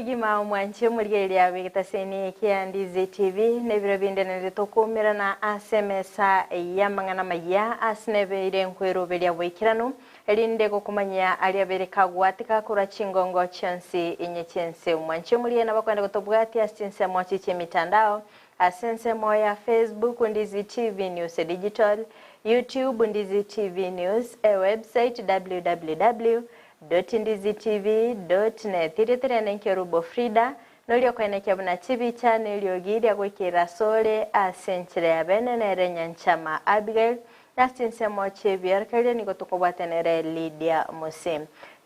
kegima omwanche omorigereria bw'egetaseni kia Ndizi TV nebiro binde naende tokoumerana ase emesa y'amang'ana amayia ase nebeire nkweroberia boikeranu erinde gokomanyia aria abere kagwatika korwa chingongo chionsi inye chi'ense. Omwanche omorigereria nabo akwenda gotobwatia ase chinsemo chi chi'emitandao ase ensemo ya Facebook Ndizi TV News Digital, YouTube Ndizi TV News, ewebsite www. Ndizitv.net. Erieta riane Nkerubo Frida, noria okoenekia buna chibicha na eriogi ria goikerera asore ase enchera ya bene nere Nyanchama Abigail, na ase chinsemo chi'ebiorokererio nigo tokobwate nere Lydia Mose.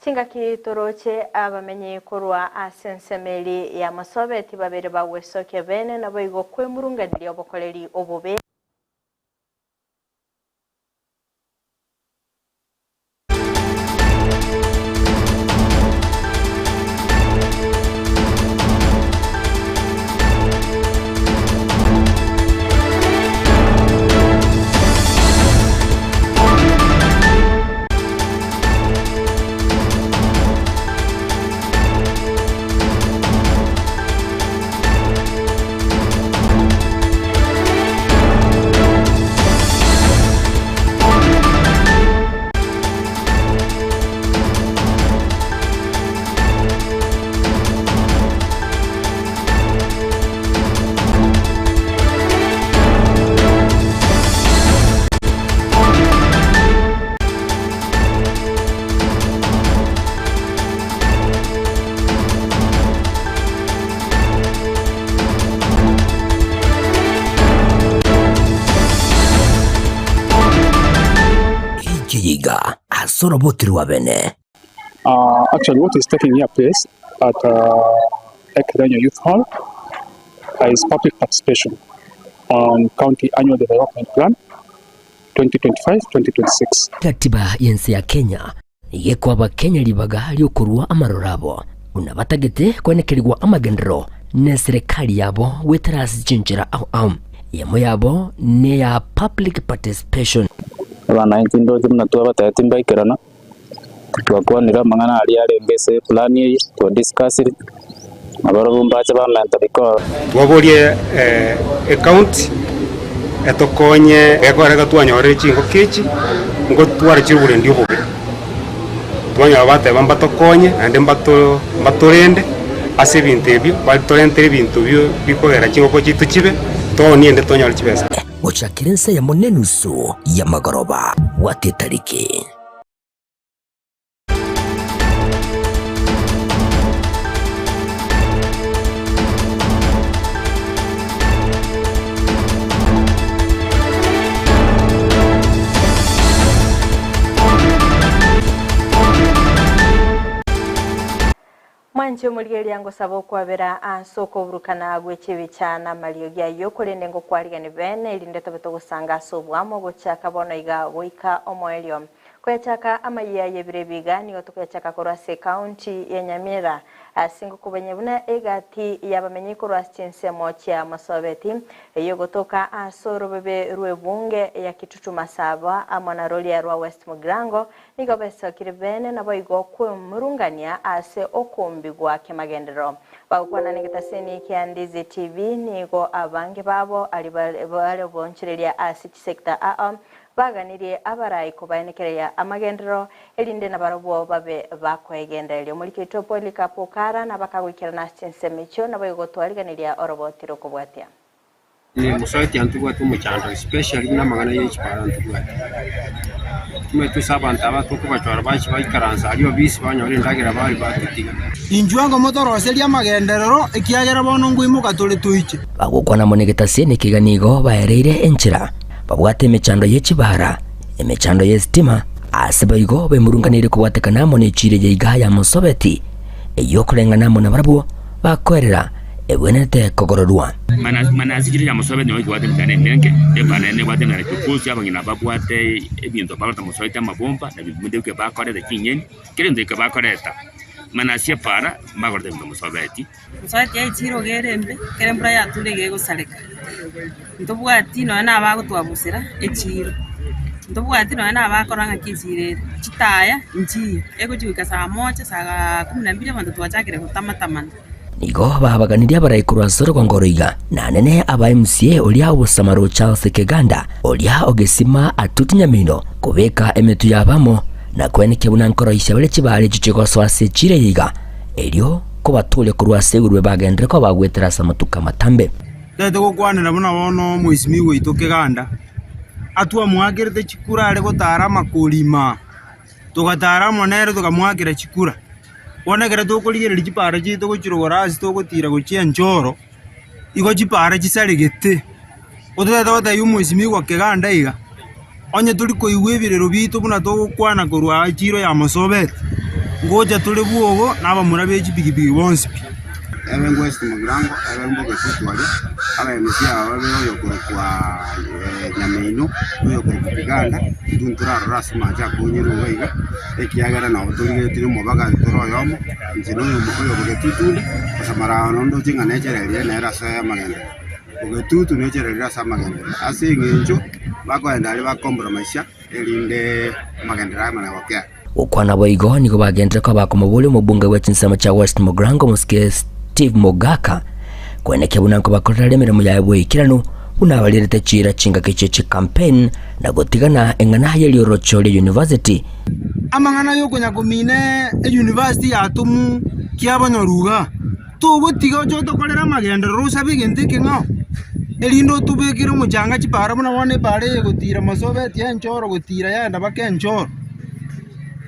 Chingaki toroche abamenyi korwa ase ensemo eria ya Mosobe tibabere bagwesokia bene naboigo kwemurunganeria obokoreri obobe. Ekiyiga ase oroboti rwa bene. Actually what is taking here place at Ekerenyo Youth Hall is public participation on County Annual Development Plan 2025-2026. Katiba y'ense ya Kenya nigo ekoa Abakenya ribaga ri'okorua amaroro abo buna batagete koenekerigwa amagenderero n'eserekari yabo goetera ase chinchera ao ao. Eyemo yabo neya public participation. Abana inche ndoche buna twabatebetie mbaikerana, twakwanire amang'ana aria arenge ase eplan eye, twadiscussire, nabarabwo mbache bamenta bikoro. Twaborie ecounty etokonye ekoreka twanyorire chingoko echi, ngotware chire oborendi obobe. Twanyora bateba mbatokonye naende mbato mbatorende ase ebinto ebio, batorentere ebinto bio bikogera chingoko chiaito chibe, toonie ende tonyore chibesa. Gochakera ensa eyemo nenusu y'amagoroba. Bwata etariki. Mwanche omorigereria ngosaba okwabera ase okoburukana gwe chibicha na amariogi ayio, korende ngokwarigani bene, erinde tobe togosanga ase oboamo gochaka bono iga goika omoerio. Koyachaka amayia y'ebiro ebi iga nigo tokoyachaka korwa ase ecounty ya Nyamira ase ngokobanya buna egati y'abamenyi korwa ase chinsemo chia Masobeti eyio egotoka ase orobebe rw'ebunge ya Kitutu Masaba amo na roria rwa West Mugirango nigo besokire bene naboigo kwemurungania ase okombigwa kemagenderero. Bagokwana negetaseni kia Ndizi TV nigo abange babo aria bare oboonchoreria ase chisector ao Baganirie abarai kobaenekereria amagenderero, erinde nabarabwo babe bakoegendereria. Omoriki oito Polycarp Okara nabakagoikerana ase chinsemo echio, naboigo gotwariganiria oroboti rokobwatia. Mosoeti ntobwate omochando especially buna amang'ana ye chipara ntobwate. Timanyeti ase abanto aba tokobachora bachie baikaranse aria obisi banyore endagera baria batotiga. Inchuo ango motoroserie amagenderero, ekiagera bono nkoimoka tore toiche. Bagokwana amo negetaseni ekiga nigo baereire enchera Babwate emechando ye chibara, emechando y'esitima, ase boigo bemurunganeire kobwatekana amo nechiira ya iga ya Mosobeti, eyio okoreng'ana amo nabarabwo bakoerera egwenerete kogororwa. Mana ase chiira chia Mosobeti nigo ekebwate emechando emenge, ebara eye nebwate emechando chionsi abang'ina babwate ebinto bakoreta Mosobeti amabomba na ebinto binde bike bakoreta chinyeni, kera egento eke bakoreta. Mana ase ebara mbakoreta ebinto Mosobeti. Mosubati aye chirogo ere embe, ekero embura yature iga egosareka. Ntobwati nonya na abagotwabusera echiiro, ntobwati nonya na abakorora ng'aki echiiro ere, chitaya nchiyo, egochi goika saa moja, saa kumi na mbili abanto twachakire gotama tamana. Nigo babaganirie abarai korwa ase orogongo oro iga, na nene aba MCA oria obosamaro Charles Keganda, oria o Gesima Atuti Nyamino, kobeka emetwe yabo amo, na koenekia buna nkoroisia bare chibaare echio chigosoa ase echiira eye iga, erio kobatooria korwa ase igurube bagenderere koba bagwetera ase amatuko amatambe. Tete gokwanera buna bono omoisimigwa oito Keganda, atwamoakerete chikura are gotara amakorima. Togatara amo nere tokamoakera chikura. Bono ekero tokorigereria chipara chiaito gochirogora ase togotira gochia enchoro, igo chipara chisaregete. Ototete gotebia omwesimigwa keganda iga, onye tori koigwa ebirero biaito buna togokwana korwa aa echiro ya Mosobeti, ngocha tore bwogo na abamura be chipigipigi bonsi pi. Ebe West Mugirango, ebe Mbogetutu aria, abaemisi aba babere oyokorokwa Nyameino, na oyokorokwa Kiganda, intwe ntorarore ase amache akonyire iga iga, ekiagera nabo torigeretie omobaga tore oyomo, inche na oyo Bogetutu onde, ase amarano ndoche ng'a nechererie nere ase amagenderero. Bogetutu nechererie ase amagenderero ase eng'encho bakoenda aria bakompromise erinde amagenderero amanye gokea. Gokwana boigo nigo bagenderire koba bakomoboria omobunge bwe chinsemo chia West Mugirango omosike Steve Mogaka koenekia buna nkobakorera are emeremo yaye bweikeranu buna abarierete chiira chingaki chie chicampaign na gotigana eng'ana y'eriorocho ria university. Amang'ana y'okonya komina euniversity yatomu kiabanyaruga, togotiga oche otokorere amagenderero osabe egento ekeng'ao, erinde otobekere omochanga chipara buna bono epara eye egotira mosobeti enchoro gotira yaenda mpaka enchoro.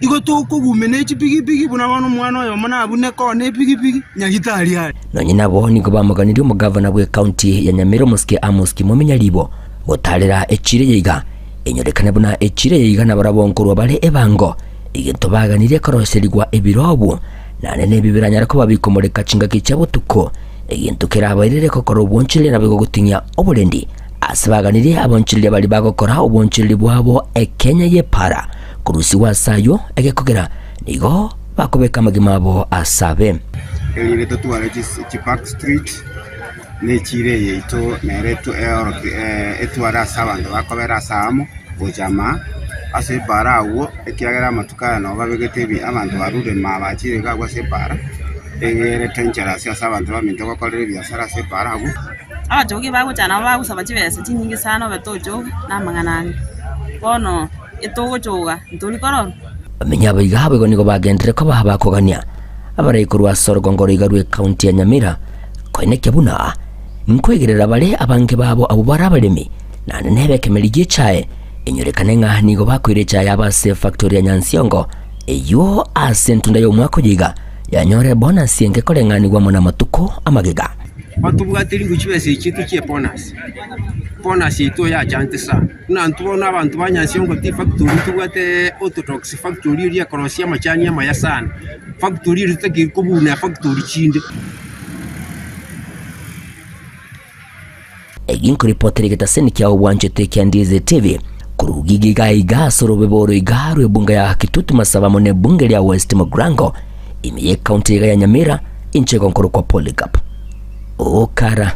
Igo tokogumia ne chipigipigi buna bono omwana oyomo nabune kona epigipigi, nyagitari are. Nonye nabo nigo bamoganirie omogavana bw'ecounty ya Nyamira omosike Amos Kimomi Nyaribo gotarera echiro eye iga, enyorekane buna echiro eye iga nabarabwo nkorwa bare ebango, egento baganirie koroserigwa ebirobu, naende nebi biranyare koba bikomoreka chingaki chia botuko, egento kerabairere gokora obwonchoreria naboigo goting'ia oborendi ase baganirie abonchoreria baria bagokora obwonchoreria bwabo ekenya y'epara. Korusigwa ase ayio, egekogera nigo bakobeka amagima abo ase abe. Erinde totware chipark street, na echiro eye yaito nere etware ase abanto bakobera ase aamo, gocha maa, ase epaara agwo, ekiagera amatuko aya nabo babegete abanto barure maa bachire iga agwo ase epaara, egerete enchera ase ase abanto baminto gokorera ebiasara ase epaara agwo. Abachogi bagocha nabo bagosaba chibesa chinyinge sana obe tochoga na amang'ana ande. Bono etogochoga ntori korora. Bamenyi abaiga boigo nigo bagenderere koba bakogania abarai korwa ase orogongo roiga rw'ecounty ya Nyamira koenekia buna nkoigerera bare abange babo abwo bare abaremi naende nebe ekemeri gi'echae enyorekane ng'a nigo bakoira echae yabo ase efactory ya Nyansiongo eyio ase entunda y'omwaka oyo iga yanyore bonus enke koreng'anigwa amo namatuko amagega. Batobwate ringu chibesa echi chiaito chie bonus, bonus yaito yachante sana. Buna intwe bono abanto ba Nyansiongo tea factory ntobwate orthodox factory eria ekorosia amachani amaya sana, factory eria totakeire kobuna factory chinde. Egi nkoripotera egetaseni kia obwanchete kia Ndizi TV korwa Gigi iga iga ase orobebe oro iga rw'ebunge ya Kitutu Masaba amo nebunge ria West Mugirango ime y'ecounty iga ya Nyamira inche igo nkorokwa Polycarp Okara.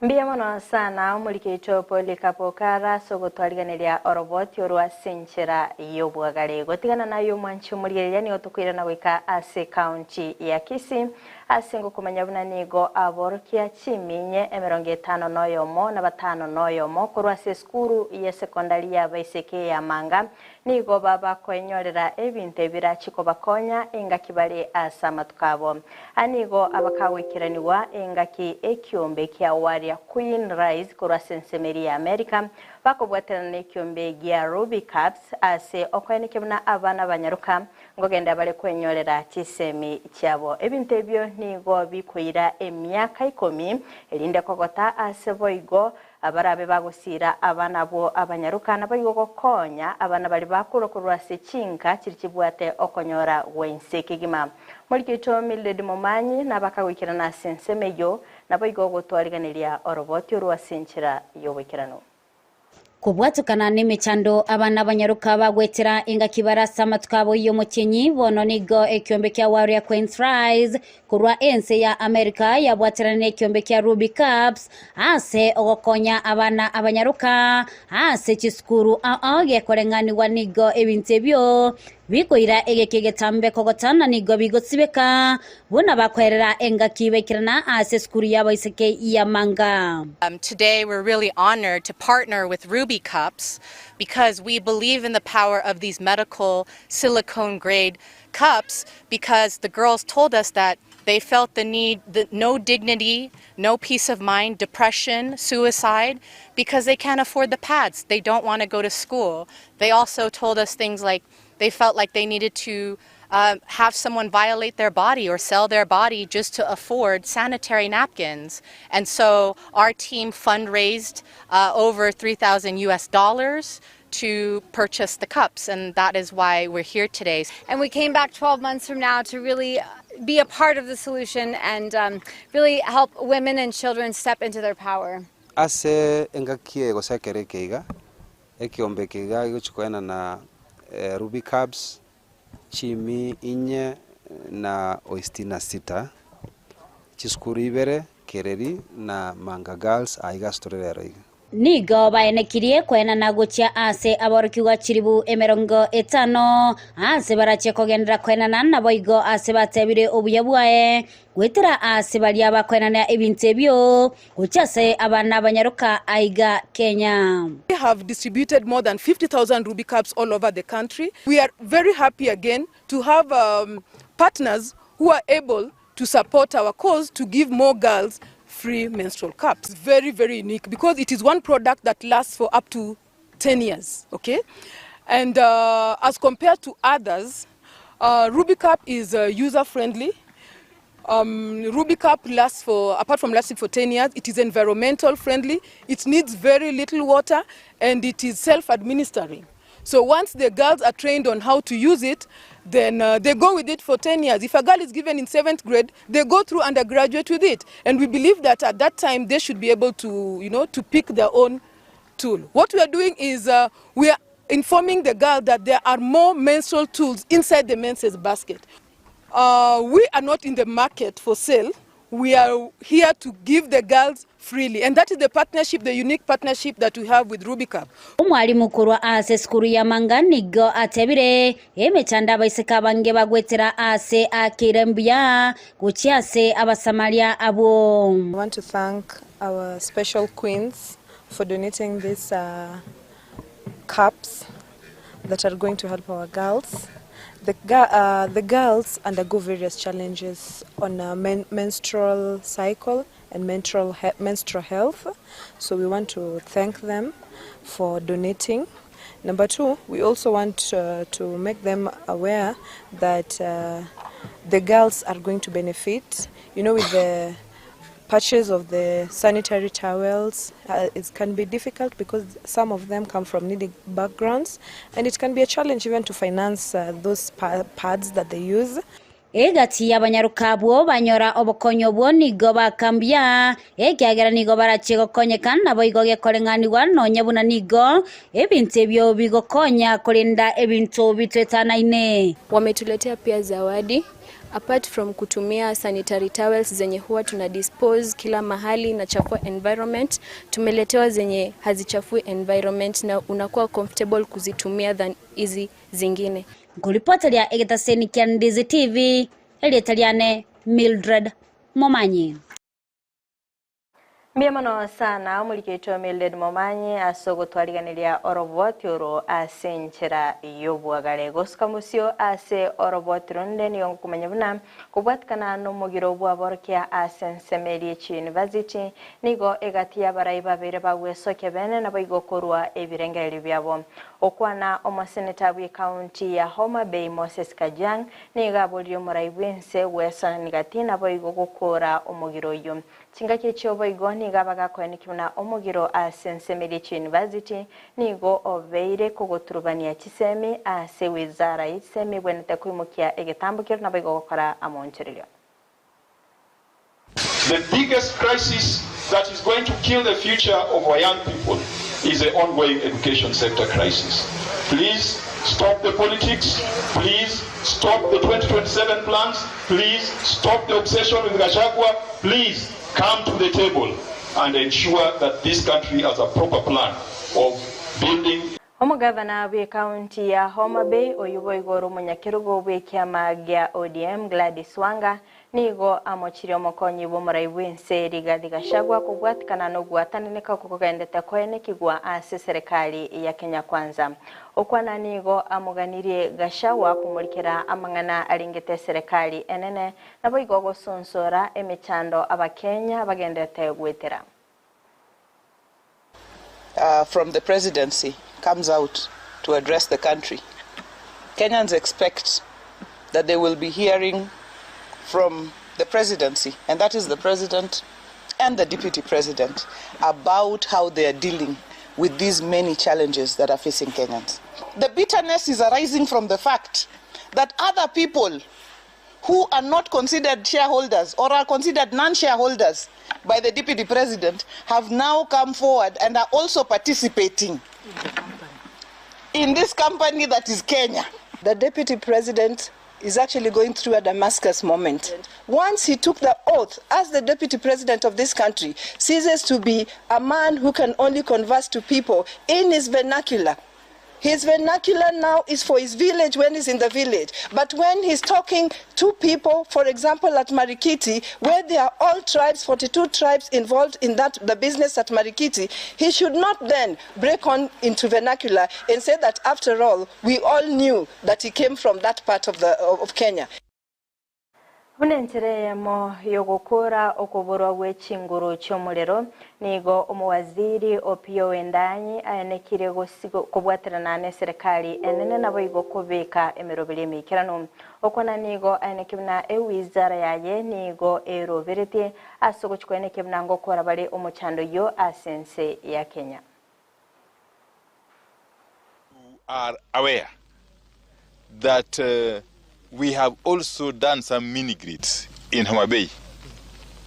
Mbuya mono sana omoriki oito Polycarp Okara ase ogotwariganeria oroboti orwo ase enchera y'obwagare. Gotigana naye omwanchi omorigereria nigo tokoirana goika ase ecounty ya Kisii Ase ngokomanya buna nigo aborokia chiminye emerongo etano na oyomo na batano na oyomo korwa ase esukuru y'esekondari y'abaiseke ya Manga, nigo babakoenyorera ebinto ebirachi kobakonya engaki bare ase amatuko abo. Aya nigo abakagoikeranigwa engaki ekiombe kia Warrior Queen Rise korwa ase ensemo eria ya America bakobwaterana nekiombe gia Ruby Cubs ase okoenekia buna abana banyaroka Nkogenda bare kwenyorera chisemi chiabo. Ebinto ebio nigo bikoira emiaka ikomi, erinde kogota ase boigo barabe bagosiira abana abwo abanyaroka, naboigo gokonya abana baria bakorwa korwa ase chinka chiria chibwate okonyora gw'ense kegima. Moriki oito Mildred Momanyi nabakagoikerana ase ensemo eyio, naboigo gotwariganeria oroboti orwo ase enchera y'oboikeranu. Kobwatokana nemechando abana abanyaroka bagwetera engaki bare ase amatuko abo y'omotienyi, bono nigo ekiombe kia Warrior Queens Rise korwa ense ya America yabwaterana nekiombe kia Ruby Cubs ase ogokonya abana abanyaroka ase chisukuru ao ao gekoreng'anigwa nigo ebinto ebio. Bikoira egeka egetambe kogota na nigo bigosibeka buna bakoerera engaki baikerana ase esukuru y'abaiseke ya Manga. Today we're really honored to partner with Ruby Cups because we believe in the power of these medical silicone grade cups because the girls told us that they felt the need, the, no dignity, no peace of mind, depression, suicide, because they can't afford the pads. They don't want to go to school. They also told us things like they felt like they needed to have someone violate their body or sell their body just to afford sanitary napkins. And so our team fundraised over 3,000 US dollars to purchase the cups, and that is why we're here today. And we came back 12 months from now to really be a part of the solution and really help women and children step into their power. Ase engaki eye gose ekero eke iga, ekeombe eke iga gegochia koenana Ruby Cubs chimi inye na oistina sita, chisukuru ibere, Kereri na Manga Girls aiga ase tore rero iga. Nigo baenekirie koenana gochia ase aborokigwa chilifu 50, aase barachie kogenderera koenana, naboigo aase batebire obuya bwaye goetera aase baria bakoenana ebinto ebio gochia ase abana abanyaroka aiga Kenya. We have distributed more than 50,000 Ruby Cups all over the country. We are very happy again to have partners who are able to support our cause to give more girls free menstrual cups. Very, very unique because it is one product that lasts for up to 10 years, okay? And as compared to others, Ruby Cup is user-friendly. Ruby Cup lasts for, apart from lasting for 10 years, it is environmental friendly, it needs very little water, and it is self-administering. So once the girls are trained on how to use it, then they go with it for 10 years. If a girl is given in 7th grade, they go through undergraduate with it. And we believe that at that time they should be able to pick their own tool. What we are doing is we are informing the girl that there are more menstrual tools inside the menses basket. We are not in the market for sale. We are here to give the girls freely. And that is the partnership, the unique partnership that we have with Ruby Cup. Omwalimu korwa ase esukuru ya Manga nigo atebire emechando abaiseke abange bagwetera ase akeire mbuya gochia ase abasamaria abwo. I want to thank our special queens for donating these cups that are going to help our girls. The girls undergo various challenges on a menstrual cycle and menstrual health, so we want to thank them for donating. Number two, we also want to make them aware that the girls are going to benefit. With the purchase of the sanitary towels, it can be difficult because some of them come from needy backgrounds, and it can be a challenge even to finance those pads that they use. Egati y'abanyarukabwo banyora obokonyo bwo nigo bakambia ekiagera nigo barachie gokonyeka nabo igo gekoreng'anigwa nonya buna nigo ebinto ebio bigokonya korinda ebinto bitwetanaine. Wametuletea pia zawadi apart from kutumia sanitary towels zenye huwa tuna dispose kila mahali na chafua environment, tumeletewa zenye hazichafui environment na unakuwa comfortable kuzitumia than hizi zingine. Nguripota lya Egetaseni kya Ndizi TV, Elietaliane Mildred Momanyi. Mbia mono sana omuliketwe Mildred Momanyi asogotwariganiria oroboti oro ase enchera y'obwagare gosuka musio ase oroboti runde niyo nkumenya buna kobwatikana n'omugiro bwaborokia ase ensemo University nigo egati y'abarai babere bagwesokia bene nabo igokorwa ebirengererio byabo okwana omoseneta bwe county ya Homa Bay Moses Kajwang nigo aborire omorai bwense gwesananigati nabo igo gokora omugiro oyo chingaki chiobo igo nigo abagakoenekia buna omugiro ase ensemo University nigo obeire kogoturubania chisemi ase wizara y'echisemi bwenete koimokia egetambukero nabo igo gokora amonchererio. The biggest crisis that is going to kill the future of our young people is the ongoing education sector crisis. Please stop the politics. Please stop the 2027 plans. Please stop the obsession with Gachagua. Please come to the table and ensure that this country has a proper plan of building. Omogavana bw'ekaunti ya Homa Bay oyio boigo ore omonyakerogo bw'ekiama gia ODM Gladys Wanga nigo amochirie omokonyi bw'omorai bw'ense Rigathi Gachagua kobwatikana nogwatananeka okwo kogendete koenekigwa ase eserekari ya Kenya Kwanza. Okwana nigo amoganirie Gachagua komorikera amang'ana arengete eserekari enene naboigo gosonsora emechando abakenya bagendete goetera. From the presidency comes out to address the country, Kenyans expect that they will be hearing from the presidency, and that is the president and the deputy president, about how they are dealing with these many challenges that are facing Kenyans. The bitterness is arising from the fact that other people who are not considered shareholders or are considered non-shareholders by the deputy president have now come forward and are also participating in this company that is Kenya. The deputy president is actually going through a Damascus moment. Once he took the oath as the deputy president of this country, ceases to be a man who can only converse to people in his vernacular. His vernacular now is for his village when he's in the village. But when he's talking to people, for example, at Marikiti, where there are all tribes, 42 tribes involved in that the business at Marikiti, he should not then break on into vernacular and say that after all, we all knew that he came from that part of, the, of Kenya. Buna enchera eyemo y'ogokoora okoborwa gwe chinguru chi'omorero, nigo omowaziri Opiyo Wandayi aenekire kobwaterana n'eserekari enene naboigo kobeka emeroberi emeikeranu. Okwana nigo aenekia buna ewizara yaye nigo eroberetie ase ogochia koenekia buna ngokora bare omochando oyio ase ense ya Kenya. You are aware that we have also done some mini grids in Homa Bay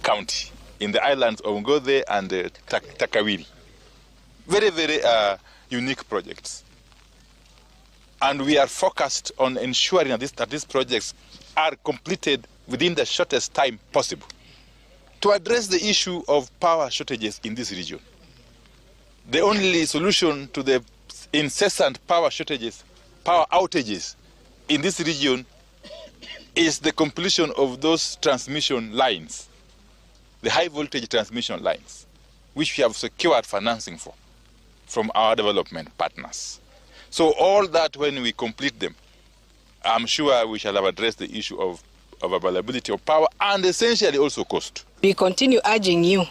County, in the islands of Ngodhe and Takawiri. Very, very unique projects. And we are focused on ensuring that, this, that these projects are completed within the shortest time possible to address the issue of power shortages in this region. The only solution to the incessant power shortages, power outages in this region is the completion of those transmission lines, the high voltage transmission lines, which we have secured financing for from our development partners. So all that when we complete them, I'm sure we shall have addressed the issue of, of availability of power and essentially also cost. We continue urging you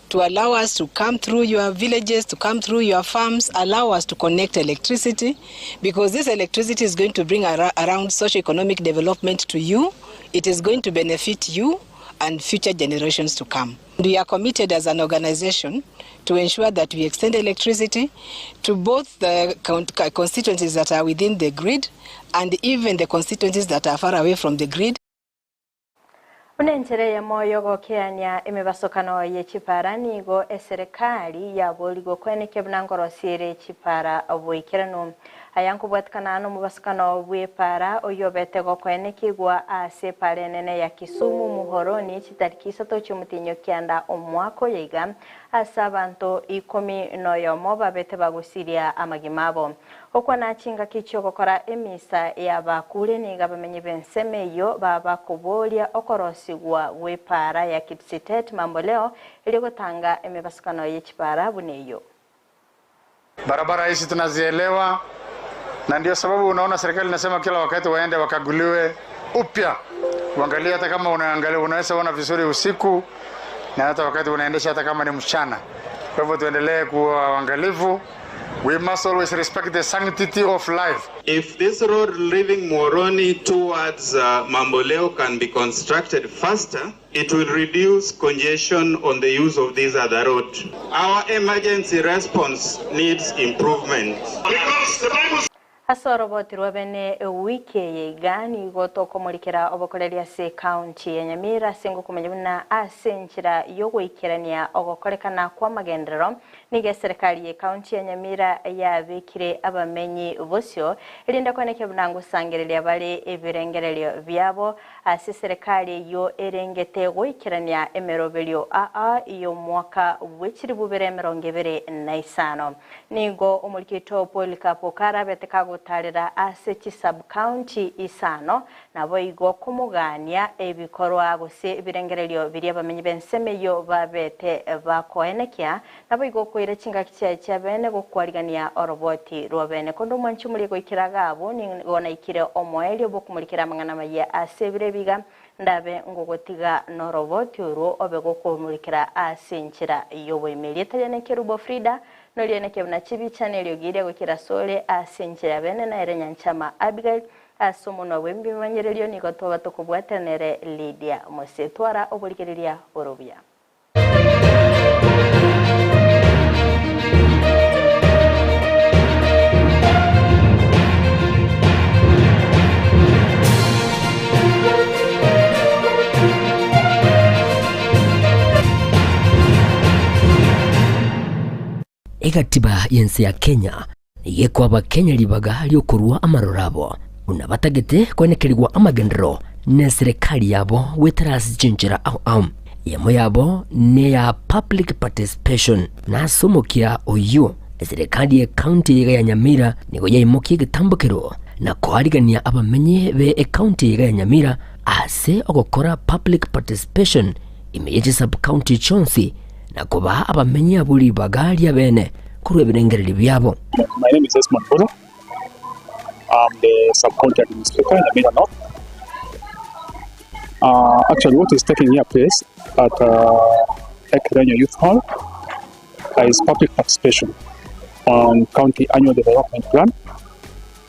to allow us to come through your villages, to come through your farms, allow us to connect electricity, because this electricity is going to bring ar around socio-economic development to you. It is going to benefit you and future generations to come. We are committed as an organization to ensure that we extend electricity to both the constituencies that are within the grid and even the constituencies that are far away from the grid. Buna enchera eyemo y'ogokeania emebasokano ye chipara nigo eserekari yaborigwe kwenekia buna nkorosia ere chipara boikeranu. Aya nkobwatikana nomobasokano bw'epara oyio obete gokoenekigwa ase epara enene ya Kisumu Muhoroni chitariki isato chiomotinyo kianda omwaka oyo iga ase abanto ikomi noyomo babete bagosiria amagima abo. Okwana chingaki chi'ogokora emisa y'abakure nigo abamenyi b'ensemo eyio babakoboria okorosigwa gw'epara ya Kipsitet Mamboleo erio gotanga emebasokano ye chipara buna eyio. Barabara hizi tunazielewa, na ndio sababu unaona serikali inasema kila wakati waende wakaguliwe upya, uangalie hata kama unaangalia unaweza ona vizuri usiku na hata wakati unaendesha hata kama ni mchana. Kwa hivyo tuendelee kuwa waangalifu. We must always respect the sanctity of life. If this road leaving Muhoroni towards Mamboleo can be constructed faster, it will reduce congestion on the use of this other road. Our emergency response needs improvement. Ase oroboti rwa bene ewiki eye iga nigo tokomorikera obokoreri ase ecounty ya Nyamira ase ngokomanya buna ase enchera yogoikerania ogokorekana kw'amagenderero nigo eserekari ye county ya Nyamira yabekire abamenyi bosio erinde koenekia buna ngosangereria bare ebirengererio biabo ase eserekari eyio erengete goikerania emeroberio aa y'omwaka bw'echiribu bibere 25. Nigo omoriki oito Polycarp Okara abete kagotarera ase chisub-county isano, naboigo komogania ebikorwa gose ebirengererio biria abamenyi b'ensemo eyio babete bakoenekia, naboigo okoira chingaki chiaye chia bene gokwarigania oroboti rwa bene. Konde omwanchi omoria goikera iga abwo, nigo naikire omoerio bw'okomorikera amang'ana amayia ase ebiro ebi iga, ndabe ngogotiga noroboti orwo obe gokomorikera ase enchera y'oboime. Erieta riane Kerubo Frida, Norieneke buna chibicha neriogi riria goikera asore ase enchera ya bene na ere nyanchama Abigail ase omonwa bw'ebimanyererio nigo twaba tokobwatera nere Lydia Mose. Twara oborigereria bore obuya. Egatiba y'ense ya Kenya nigo ekoa Abakenya ribaga ri'okorua amaroro abo buna batagete koenekerigwa amagenderero n'eserekari yabo goetera ase chinchera ao ao. Eyemo yabo neya public participation. Na ase omokia oyio, eserekari y'ecounty eyeiga ya Nyamira nigo yaimokia egetambokero na koarigania abamenyi be ecounty eyeiga ya Nyamira ase ogokora public participation ime ye chisub-county chionsi na kobaa abamenyi abwo ribaga ri'abeene korwa ebirengererio biabo. My name is Esmond Buru. I'm the sub-county administrator in Nyamira North. Uh, actually, what is taking here place at Ekerenyo Youth Hall is public participation on County Annual Development Plan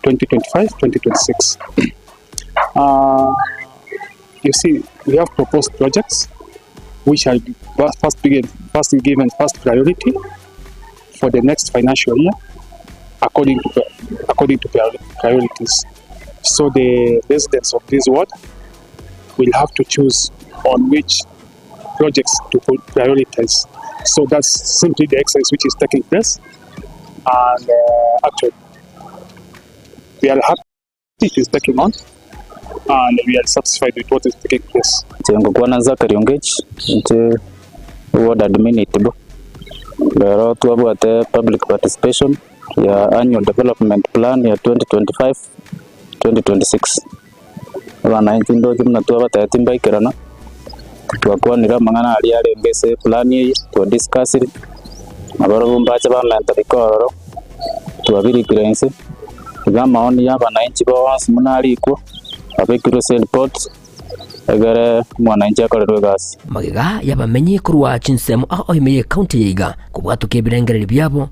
2025-2026. You see, we have proposed projects which are first, begin, first given first priority for the next financial year according to, according to priorities. So the residents of this ward will have to choose on which projects to prioritize. So that's simply the exercise which is taking place. And actually, we are happy it is taking on and we are satisfied with what is taking place. Ngokwana Zachary Ongech inche ward admin Itibo. Rero twabwate public participation ya annual development plan ya 2025 2026. Abananchi ndoche buna twabatebeti mbaikerana twakwanire amang'ana aria arenge ase eplan eye twadiscussire nabarobwo mbache bamenta riko ororo twabirikire inse iga amaoni ya abananchi bonsi buna arikwo abekirwe ase eripoti egere omwananchi akorerwe egasi. Magega y'abamenyi korwa chinsemo ao ime y'ecounty ya Iga kobwatoka ebirengererio biabo,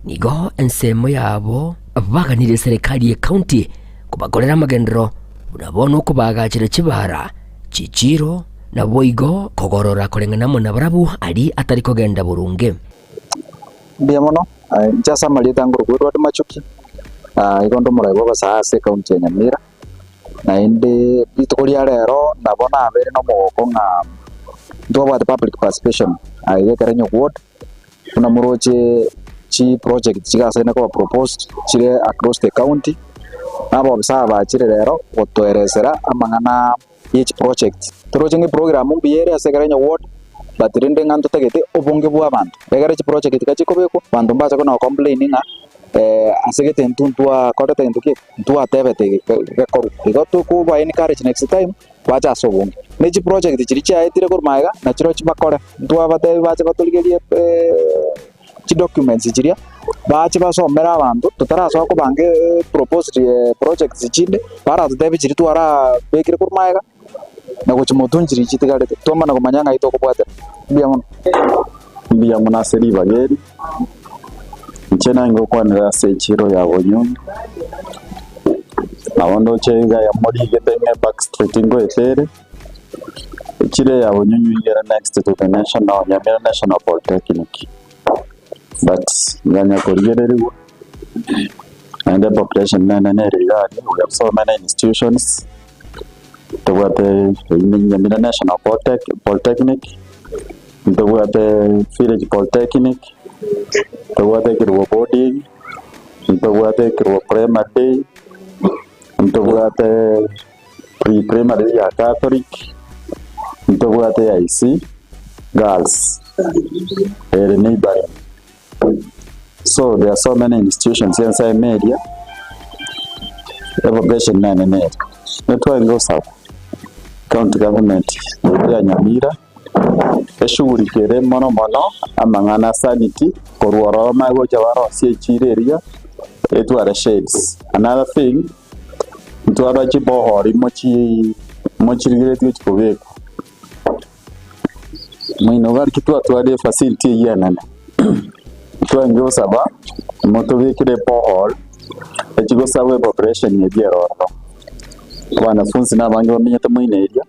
nigo ensemo yabo baganirie serikali y'ecounty kobakorera amagenderero buna bono okobaagachera chibara, chichiiro, naboigo kogorora koreng'ana amo nabarabwo aria atari kogenda boronge. Mbuya mono, inche ase amarieta ngorokwa Edward Machoki, igo nde omorai bw'abasae ase ekaunti ya Nyamira, naende rituko ria rero nabo nabeire na omogoko ng'a ntwabwate public participation aiga ekero ward, buna moroche chiproject chigasaine koba proposed chire across the county, na abaofisa aba bachire rero gotoeresera amang'ana ye chiproject. Toroche ng'a eprogram mbuya ere ase ekero ward, but rende ng'a ntotagete obonge bwa abanto, ekero chiproject iga chikobekwa, abanto mbache kona gocomplain ng'a ase gete intwe ntwakorete gento ki, ntwatebete gekorwe. Igo tokoba encourage next time, bache ase obonge. Ne chiproject chiria chiaetire korwa magega, nachirochio bakore, ntwabatebi bache batorigerie chidocuments chiria, bache basomere abanto, totarasoa kobanga proposed projects chinde, baratotebie chiria twarabekire korwa magega, na gochia motwe nchiria chitigarete, twamana komanya ng'ai tokobwatera. Mbuya mono. Mbuya mono ase ribaga eri, inche nangokwanera ase echiro ya Bonyunyu, nabo ndoche iga ya morigete ng'a Back Street ngoeta ere, echiro eye ya Bonyunyu iga ere next to the national Nyamira National Polytechnic, but nganya korigereriwa. Naende population nene nere iga aria, we have so many institutions, ntobwate Nyamira National Polytechnic, ntobwate Village Polytechnic, ntobwate Ekerubo Boarding, ntobwate Ekerubo Primary Day, ntobwate Pre Primary ya Catholic, ntobwate AIC Girls ere neighbouring. So there are so many institutions ensemo eria, epopulation nene nere. Nitwarenge gosaba county government yaito ya Nyamira eshughulikere mono mono amang'ana a sanity korwa ororo bamanye gocha barosie echiro eria etware shades. Another thing, ntwarora chibohori mochi mochirigeretie gochi kobekwa. Moino gaki twatwarire efacility eyio enene, twarenge gosaba motobekere eborehole echi gosaba epopulation eria ere ororo. Abanafunzi na abange bamenyete moino eria,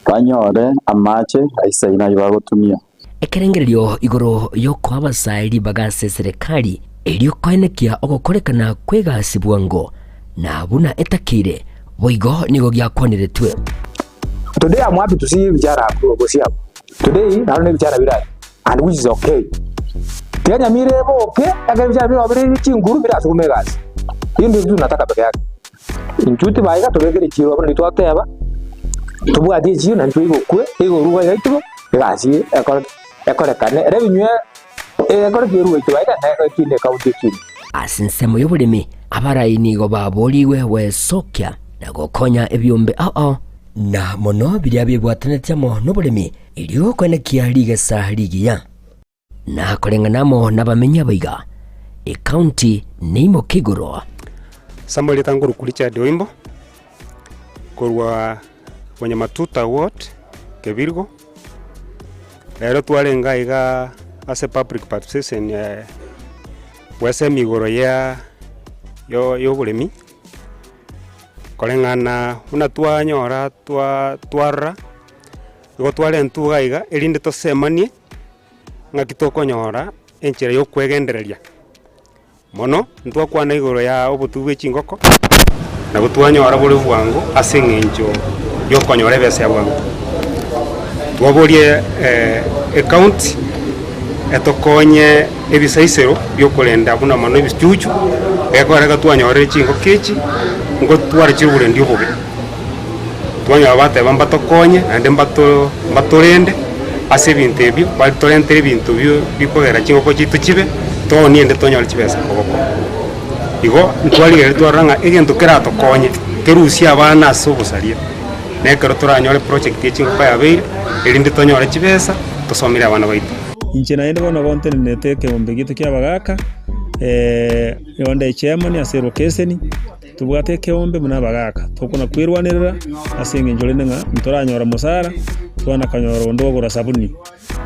banyore amache aisaine ayio bagotumia. Ekerengererio igoro y'okoa abasae ribaga ase eserekari erio koenekia ogokorekana kw'egasi bwango na buna etakeire, boigo nigo giakwaniretwe. Today I'm happy to see vijana gose abo. Today naro ne vijana bire aria and which is okay. Tiga Nyamira eboke ekero vijana bire bire chinguru birasukuma egasi. Hiyo ndio kitu nataka peke yake. Intwe tibaiga tobekere chiira buna twateba, tobwate echiira naende toigokwe, eigoruga iga aitwe bo, egasi ekore ekorekane, revenue ekoreke eruga aitwe baiga na ekine ekaunti ekine. Ase ensemo y'oboremi, abarai nigo baborigwe gwesokia na gokonya ebiombe ao ao, na mono biria bibwatanetie amo noboremi, erio koenekia rigesa rigiya. Na koreng'ana amo nabamenyi abaiga, ekaunti neimoke igoro. Samuel Etanguru Richard Oimbo, korwa Bonyamatuta ward, Kebirigo. Rero twarenge aiga ase public participation goesemia igoro ya ya oboremi, koreng'ana buna twanyora twa twarora, igo twarentwa iga iga erinde tosemanie. Ng'aki tokonyora enchera y'okwegendereria? Mono ntwakwana igoro ya obotugi bwe chingoko, nabo twanyora bore bwango ase eng'encho y'okonyora ebesa ya bwango. Twaborie ecounty etokonye ebisaisero biokorenda buna mono ebichuchu, gekogera ekero twanyorire chingoko echi, ngotwara chire oborendi obobe. Twanyora bateba mbatokonye naende mbato mbatorende ase ebinto ebio, batorentere ebinto bio bikogera chingoko chiaito chibe, toonie ende tonyore chibesa koboko. Igo ntwarigereria twarora ng'a egento keratokonye, kerusie abana ase obosaria, na ekero toranyore project ya chingoko yabeire, erinde tonyore chibesa, tosomere abana baito. Inche naende bono gontenenete ekeombe giaito ki'abagaaka, nigo nde echairman ase elokeseni. Tobwate ekeombe buna abagaaka, tokona kwerwanerera ase engencho rende ng'a ntoranyora mosara, twana konyora onde ogora sabuni.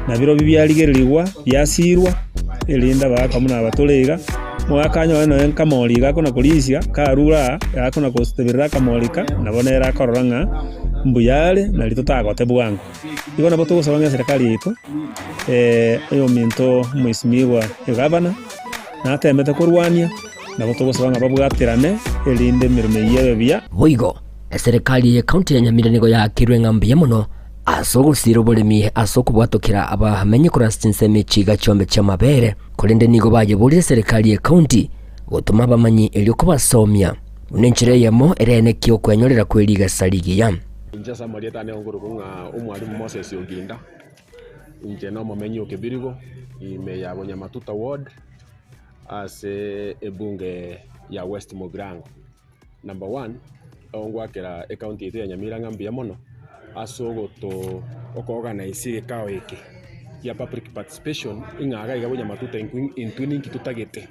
Na birobio biarigererigwa, biasirwa, erinde abagaaka buna aba tore iga, omogaka anyore nonya nkamori iga akona korisia, karure aa, akona goteberera akamori ka, nabo nere akorora ng'a mbuya are, nari totagote bwango. Igo nabo togosaba ng'a eserekari yaito, oyominto omoisimigwa egavana, natemete korwania. Nabo togosaba ng'a babwaterane, erinde emeremo eyio ebe buya. Boigo, eserekari ye county ya Nyamira nigo yaakirwe ng'a mbuya mono ase ogosiira oboremi ase okobwatokera abamenyi korwa ase chinsemo echi iga chiombe chi'amabere, korende nigo bayeborire eserekari ye county gotoma abamanyi erio kobasomia buna enchera eyemo erenekie okwenyorera kwe rigesa rigiya. Inche ase amarieta ane nkorokwa ng'a Omwalimu Moses Oginda, inche nomomenyi o Kebirigo, ime ya Bonyamatuta ward. Ase ebunge ya West Mugirango. Number one, ngwakera ecounty yaito ya Nyamira ng'a mbuya mono ase ogoto okoorganize egekao eke kia public participation ng'a iga iga bonyamatuta intwe ninki totagete.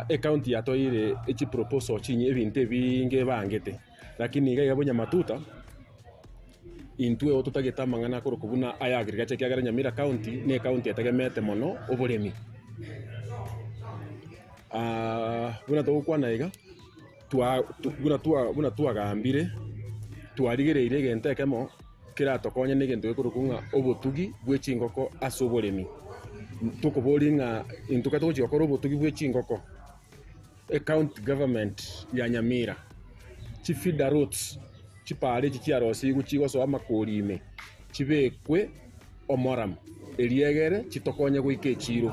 Ecounty yatoeire echiproposal chinyi ebinto ebiinge ebangete, lakini iga iga bonyamatuta. Intwe oo totagete amang'ana akorokwa buna aya agriculture ekiagera Nyamira county ne ecounty etegemeete mono oboremi. Buna togokwana iga, twa buna twa buna twagambire, twarigereirie egento ekemo keratokonye na egento gekorokwa ng'a obotugi bwe chingoko ase oboremi. Tokoboria ng'a intwe ka togochia gokora obotugi bwe chingoko, ecounty government ya Nyamira, chifeeder roads, chipara echi chiarosigwe chigosoa amakori ime, chibekwe omoramu, erio egere chitokonye goika echiro.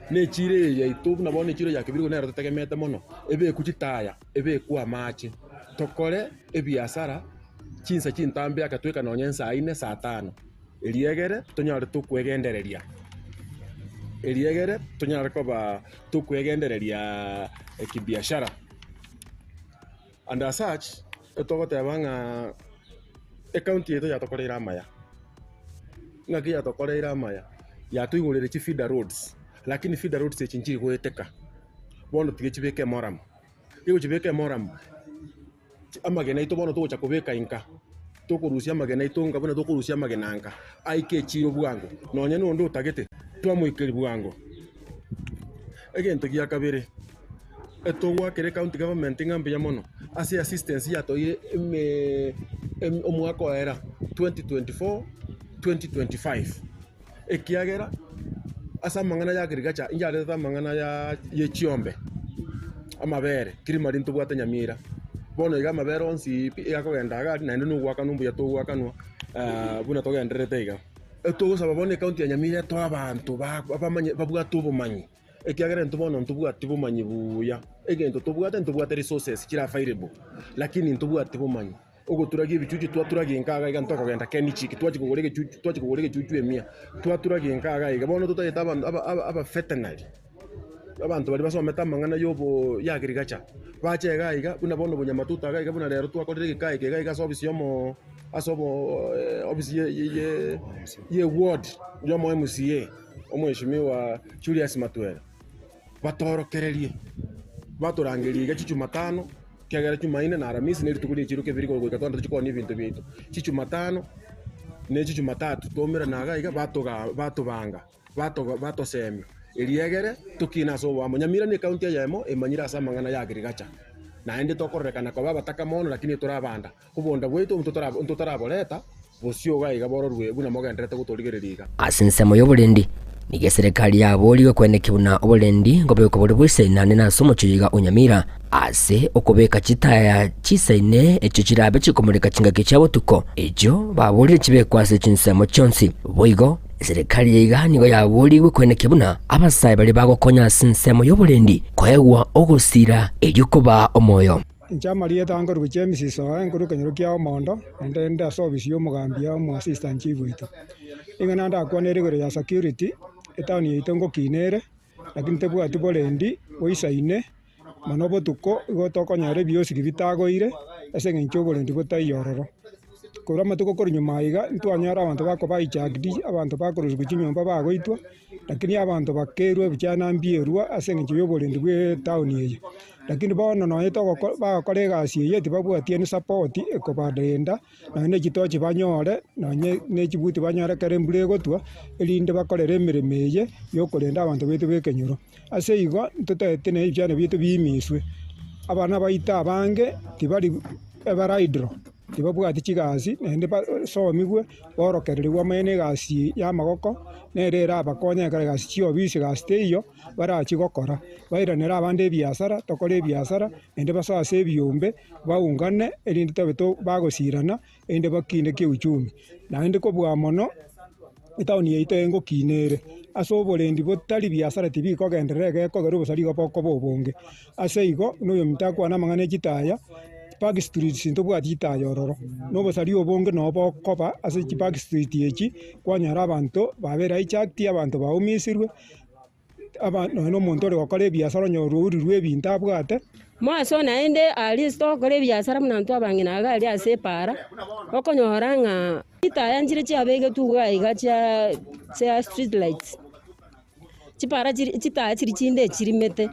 Na echiro eye yaito buna bono echiro ya Kibirigo nero totegemete mono, ebekwe chitaya, ebekwe amache, tokore ebiasara chinsa chintambe ake tweka nonye nsaa ine, saa tano. Erio egere tonyare tokwegendereria, erio egere tonyare koba tokwegendereria ekibiashara. And as such, etogoteba ng'a ecounty yaito yatokoreire amaya, ng'aki yatokoreire amaya? Yatoigoreire chifeeder roads, lakini feeder roads echi nchiri goeteka, bono tiga chibeke emoramu, rigochibeka emoramu. Amagena aito bono togocha kobeka inka, tokorusia amagena aito inka buna tokorusia amagena nka, aike echiiro bwango, nonya na onde otagete, twamoikeria bwango. Egento gia kabere, etogoakera ecounty government ng'a mbuya mono ase assistance yatoire ime omwaka oera 2024, 2025, ekiagera ase amang'ana ya agriculture incharetete amang'ana ya ye chiombe, amabere, kirimari ntobwate nyamira. Bono iga amabere onsi pi iga akogenda iga aria naende na ogoakanwa mbuya togoakanwa buna togendererete iga. Etogosaba bono ecounty ya Nyamira etoe abanto ba bamanye babwate obomanyi, ekiagera intwe bono ntobwati bomanyi buya, egento tobwate ntobwate resources chire available, lakini ntobwati bomanyi. Ogoturagia ebichuchu twaturagia inka iga iga ntokogenda Kenchic twachia kogora egechuchu twachia kogora egechuchu emia, twaturagia inka iga iga. Bono totagete abanto aba aba abaveterinary, abanto baria basomete amang'ana ya obo ya agriculture, bache iga iga buna bono obonyamatuta iga iga buna rero twakorire egekaa eke iga iga ase ofisi ya omo ase obo ofisi ye ye ye eward ya omo MCA, omweshimiwa Julius Matwere. Batorokererie, batorangerie iga chichumatano, ekiagera chumaine na aramisi ne rituko rie chiroka ebere goika twande tochie ebinto biaito. Chichumatano ne chichumatatu twaumerana iga iga batoga batobanga, batoga batosemia, erio egere tokine ase oboamo. Nyamira ne ekaunti eyemo emanyire ase amang'ana ya agriculture, naende tokororekana koba abataka mono lakini tore abanda. Obonda bwaito ntotaraboreta bosio iga iga bororwe buna mogendererete gotorigereria iga. Ase ensemo y'oborendi, nigo eserekari yaboorigwe koenekia buna oborendi nkobekwa bore boisainane na ase omochie oyo iga o Nyamira, ase okobeka chitaya chisaine echio chirabe chikomoreka chingaki chia botuko, echio baboorire chibekwe ase chinsemo chionsi. Boigo, eserekari ya iga nigo yaboorigwe koenekia buna abasae baria bagokonya ase ensemo y'oborendi koegwa ogosira erio kobaa omoyo. Inche amarieta nkorokwa James Isoe, nkorwa ekenyoro kia Omondo, naende nde ase ofisi ya omogambi ya omo assistant chief oito. Ring'ana ndakwane rigoro ya security, etown yaito ngokina ere, lakini tebwati borendi boisaine, mono botuko igo tokonyora ebiosiki bitagoire, ase eng'encho oborendi botaiyo ororo. Korwa amatuko korwa nyuma aiga, ntwanyora abanto bakoba hijacked, abanto bakorusigwa chinyomba bagoitwa, lakini abanto bakerwa ebichana mbierwa ase eng'encho ya oborendi bwa etown eye. Lakini bono nonye togoko bagokora egasi eye tibabwati any support ekobarenda, nonye ne chitochi banyore, nonye ne chibuti banyore ekero embura egotwa, erinde bakorere emeremo eye ya okorenda abanto baito ba ekenyoro. Ase igo, ntotagete na ebichana biaito biimiswe, abana baito abange tibari ebare idle. Tibabwati chigasi naende basomigwe, borokererigwe bamanye na egasi ya amagoko, nere erabakonye ekero egasi chiofisi egasi teiyo, barachie gokora. Bairanere abande ebiasara, tokore ebiasara, naende basoe ase ebiombe, baungane, erinde tobe to bagosirana, erinde bakine kiuchumi. Naende kobua mono, etaoni yaito engokina ere, ase oborendi botari biasara tibikogenderera egekogera obosari igo bokoba obonge. Ase igo, buna oyominto akwane amang'ana e chitaya, Park Street ntobwati chitaya ororo, na obosari obonge nabo bokoba ase chipark street echi, kwanyora abanto babere hijacked, abanto baumisirwe, aba nonye na omonto ore gokora ebiasara onye orurirwe ebinto abwate. Moaso naende aria ase togokora ebiasara buna intwe abang'ina iga aria ase epaara, okonyora ng'a chitaya nchire chiabegetwe iga iga chia chia street lights. Chipara chiri chitaya chiria chinde chirimete,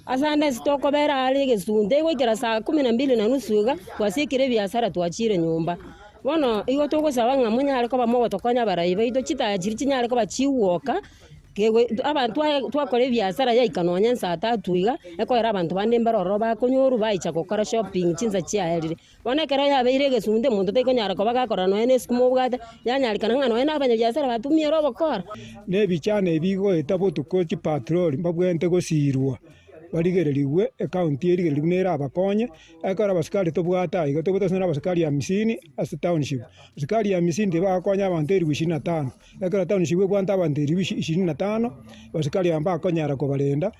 ase ande ase tokobera are egesunte egoikera saa kumi na mbili na nusu iga, twasiekire ebiasara twachire nyomba. Bono igo togosaba ng'a monyare koba mogotokonya abarai baito chitaya chiria chinyare koba chigwoka. Kegwe abanto twaye twakora ebiasara yaika nonye saa tatu iga, ekoera abanto bande mbare ororo bakonyorwa baicha gokora shopping chinsa chiaerire. Bono ekero yabeire egesunte omonto taikonyara koba gakorora nonye na esukuma obwate, yanyarikana ng'a nonye na abanyabiasara batumiere obokora. Na ebichano ebi bigoeta botuko chipatroli mbabwenerete gosiirwa, barigererigwe ecounty erigererigwe nere abakonye, ekero abasikari tobwate aiga tobwate ase abasikari hamsini ase township, abasikari hamsini tibagokonya abanto elifu ishirini na tano. Ekero township ebwate abanto elifu ishirini na tano, abasikari aba mbakonyara kobarenda,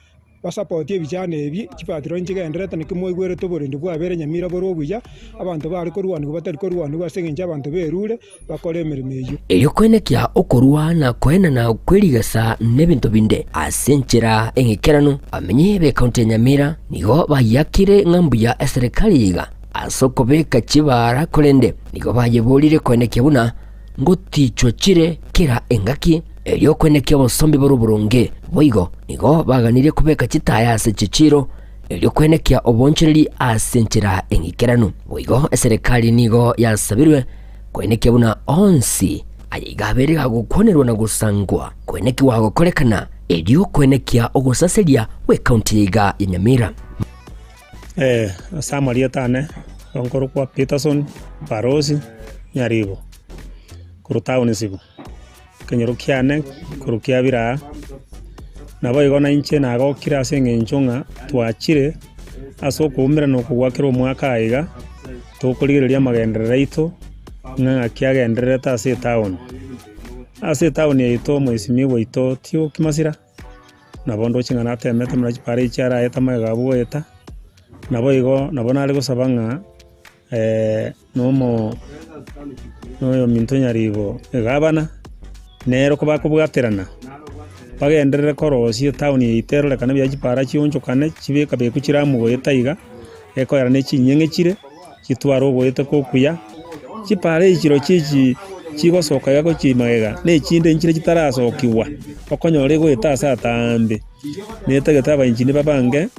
basapotie ebichano ebi, chipatrol nchigendererete naki mwaigwerete oborendi bwabere Nyamira bore obuya, abanto bare korwanigwa batari korwanigwa ase eng'encho abanto berure bakore emeremo eyio. Erio koenekia okorua na koenana kw'erigesa na ebinto binde ase enchera eng'ekeranu, abamenyi b'ekaunti ya Nyamira nigo bayiakire ng'a mbuya eserekari iga ase okobeka chibaara korende nigo bayeborire koenekia buna ngotichwa chire kera engaki, erio kwenekia obosombi bore oboronge. Boigo nigo baganirie kobeka chitaya ase chichiiro, erio kwenekia oboonchoreria ase enchera eng'ikeranu. Boigo eserekari nigo yasabirwe kwenekia buna onsi aya iga abeire gagokwanerwa na gosangwa kwenekiwa gokorekana, erio kwenekia ogosaseria gw'ekaunti ya iga ya Nyamira. Ase amarieta ane, nkorokwa Peterson Barosi Nyaribo, korwa town Sibu, ekenyoro kiane korwa kia Biraa, naboigo nainche nagokire ase eng'encho ng'a twachire ase okoumerana oko gwa kera omwaka aiga, tokorigereria amagenderero aito ng'a ng'aki agendererete ase etown. Ase etown yaito omwesimigwa oito Tioki Masira. Nabo ndoche ng'a natemete buna chipara echi chiaraete amagega abwo goeta, naboigo nabo nare gosaba ng'a nomo noyominto nyaribo egavana, nere kobakobwaterana, bagenderere korosia etown yaito erorekane buya chipara chionchokane chibekabekwe chiramu goeta iga, ekoera ne chinyeng'e chire. chitware ogoeteka okuya, chipara echi chirochio echi chigosoka iga gochia magega, na echinde nchire chitarasokigwa, okonyora egoeta ase ataambe. Netagete abaengineer babange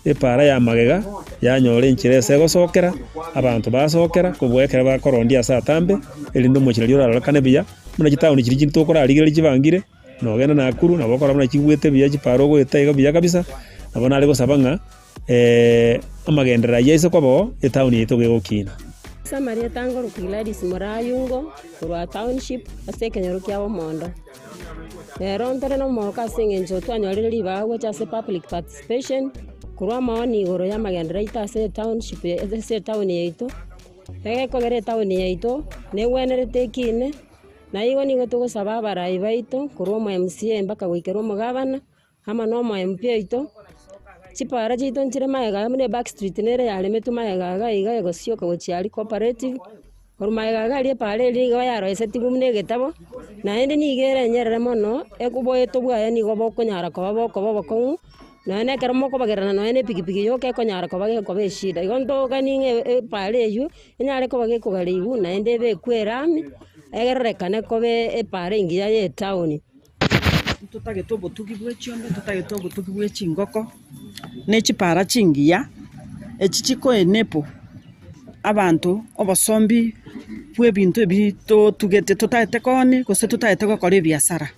epara ya magega, yanyora enchera ase egosokera, abanto basokera, kobua ekero bakorondia ase atambe, erinde omochie nario orarorekane buya, buna chitown chiria tokorarigereria chibangire, nogenda Nakuru nabo okorora buna chigwete buya chipara ogoeta iga buya kabisa, nabo nare gosaba ng'a. Amagenderero ayio aise koba oo, etaoni yaito iga egokina. Ase amarieta ngorokwa Gladys Morayungo korwa township ase ekenyoro kia Bomondo. Rero ntore nomogoko ase eng'encho twanyorire ribaga gocha ase public participation korwa amaoni igoro y'amagenderero aito ase etownship ase etown yaito, egekogera etown yaito negwenerete ekine, na igo nigo togosaba abarai baito korwa omo MCA mpaka goikera omogabana. Amo nomoempi oito, chipara chiaito nchire magega aya buna eback street nere yaremetwe magega iga iga egosioka gochia aria cooperative, korwa magega iga aria epara eria nigo yaroisetigwe buna egetabo, naende nigo ere enyerere mono, oboeto bwaye nigo bokonyara koba bokoba obokong'u, nonya na ekero mokobagerana nonya na epikipiki yoka ekonyara koba gekoba eshida. Igo ntogani ng'a epara eywo, enyare koba gekogarigwa naende ebekwe erami, erorekane koba epara engiya ya etown. Ntotagete obotugi bwe chiombe, ntotagete obotugi bwe chingoko, ne chipara chingiya, echi chiko enable abanto obosombi bwa ebinto ebi totugete totagete koonia gose totagete gokora ebiasara.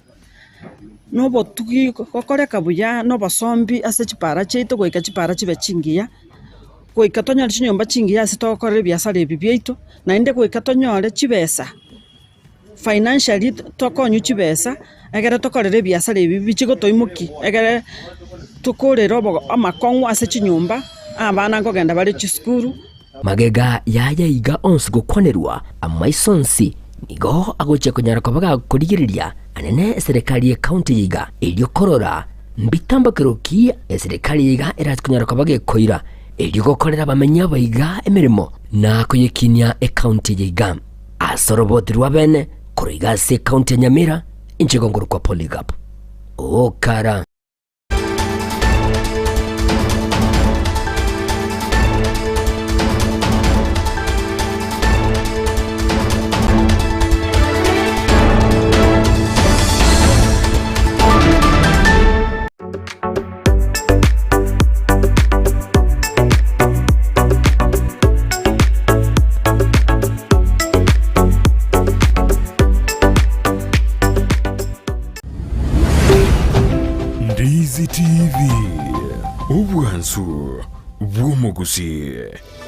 Na obotugi gokoreka buya na obosombi ase chipara chiaito goika chipara chibe chingiya, goika tonyore chinyomba chingiya ase togokorera ebiasara ebi biaito, naende goika tonyore chibesa. Financially tokonywe chibesa egere tokorere ebiasara ebi bichie gotoimokia egere tokorere obo amakong'u ase chinyomba, abana nkogenda bare chisukuru. Magega y'aya iga onsi gokwanerwa, amaiso onsi nigo agochia konyara koba gakorigereria anene eserekari y'ecounty eye iga, erio korora mbitambakero ki eserekari eye iga erache konyara koba gekoira erio gokorera abamenyi aba iga emeremo na koyekinia ecounty eye iga. Ase oroboti rwa bene korwa iga ase ekaunti ya Nyamira, inche igo nkorokwa Polycarp Okara. Omwansu bw'Omogusii.